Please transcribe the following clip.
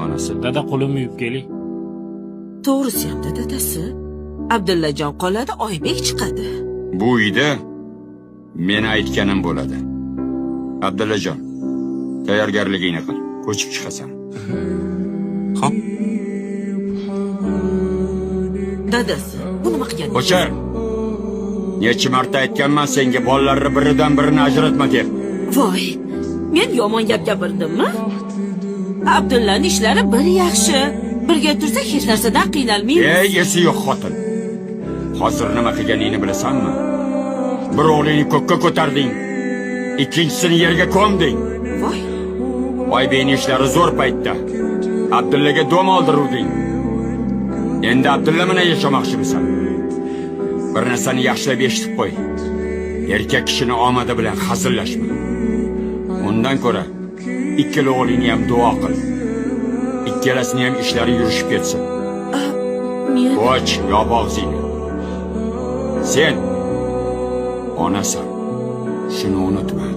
Onasi. Dada, qo'limni yuvib keling. To'g'risi hamda, dadasi. Abdullajon qoladi, Oybek chiqadi. Bu uyda meni aytganim bo'ladi. Abdullajon, tayyorgarligingni qil. Ko'chib chiqasan. Xo'p. Dadasi, bu nima qilganingiz? O'chir. Necha marta aytganman senga, bolalarni biridan birini ajratma deb. Voy, men yomon gap gapirdimmi? Abdullani ishlari bir yaxshi. Birga tursak, hech narsadan qiynalmaymiz. Ey, esi yo'q xotin. Hozir nima qilganingni bilasanmi? Bir o'g'lingni ko'kka ko'tarding. Ikkinchisini yerga ko'mding. Voy, Oybekning ishlari zo'r paytda Abdullaga dom oldiruvding. Endi Abdulla bilan yashamoqchimisan? Bir narsani yaxshilab eshitib qo'y. Erkak kishini omadi bilan hazillashma. Undan ko'ra ikkala o'g'lingni ham duo qil. Ikkalasini ham ishlari yurishib ketsin. Men Och, yop og'zingni. Sen onasan. Shuni unutma.